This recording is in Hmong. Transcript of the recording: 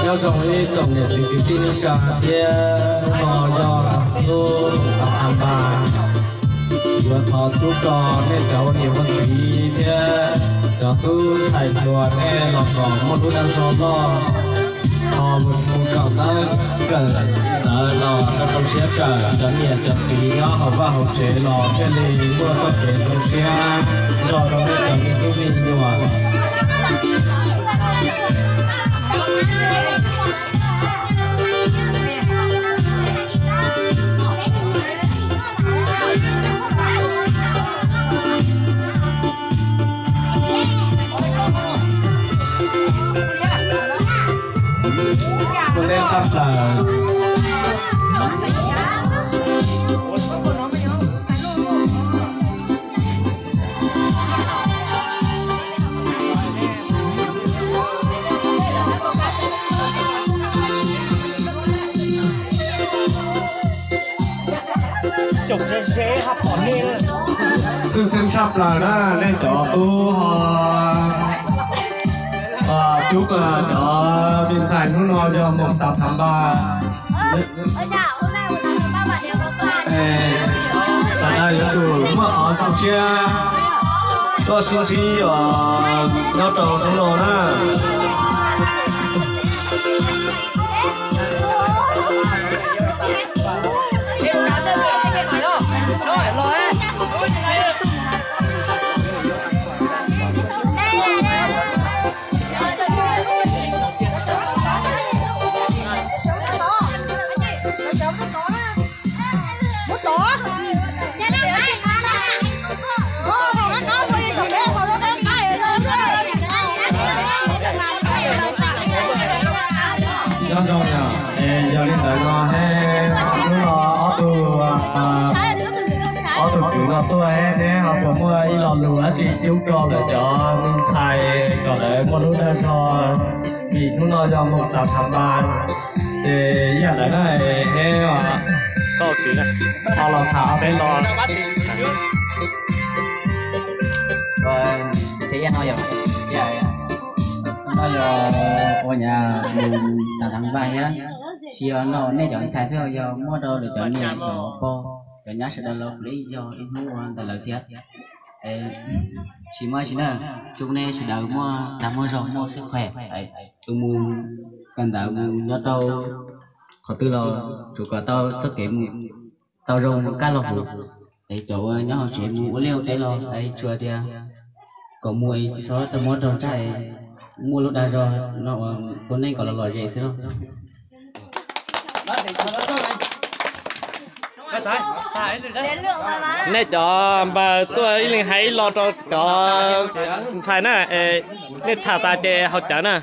Nyob zoo ib tsoom niam txiv kwv tij neej tsa thiab, hnub no yog hnub tas npas, yuav thov cub rau nej cov ua niam ua txiv thiab cov tub ntxhais hluas nej los kom muaj lub dag zog loj, ho mus kawm ntawv kawm ntawv los rau rau siab kawm, cov niam cov txiv nyob hauv vaj hauv tsev los thiaj li muaj txoj kev zoo siab nrog rau nej cov me tub me nyuam. Ua ntej tshaj plaws, tshwj xeeb tshaj plaws na, nej cov tub ho cub cov me ntxhais hnub no yog mus tas tham npas. Sawv daws yuav tsum muaj qhov zoo siab tuaj sib ntsib os nyob rau hnub no na. Nyob zoo yom, es yog li ntawd no thiab hnub no ob tug, ob tug kwv no tuaj thiab, ho puas muaj ib lo lus dab tsi cub rau lawv cov me ntxhais kom lawv muaj lub dag zog, vim hnub no yog mus tas tham npas, ces ib yam ntawd na, thiab ho los tham ob peb lo. Ces no yog, no yog ua nyab mus tas tham npas thiab, tsis yog no nej cov ntxhais xwb, yog muaj rau lawv cov niam cov pog cov nyab sawv daws los kuj yog ib hnub ua ntawm lawv thiab. Tsis muaj tsi na, tsuas nej sawv daws muaj dag muaj zog muaj xwb khuem, tus mus kawm ntawv mus nyob rau qhov twg los tsuas kom tau txoj kev mus tau zoo mus kaj los huv. Es cov uas nyob hauv tsev mus ua liaj ua teb los tsuas tias kom mus tsis txhob rau muab rau ntsaj, muaj lub dag zog no ua ua neej kom los lom zem xwb lauj. Nej cov npawg tuaj ib leeg hais ib lo rau cov ntxhais na, es nej tham tas ces haus cawv na.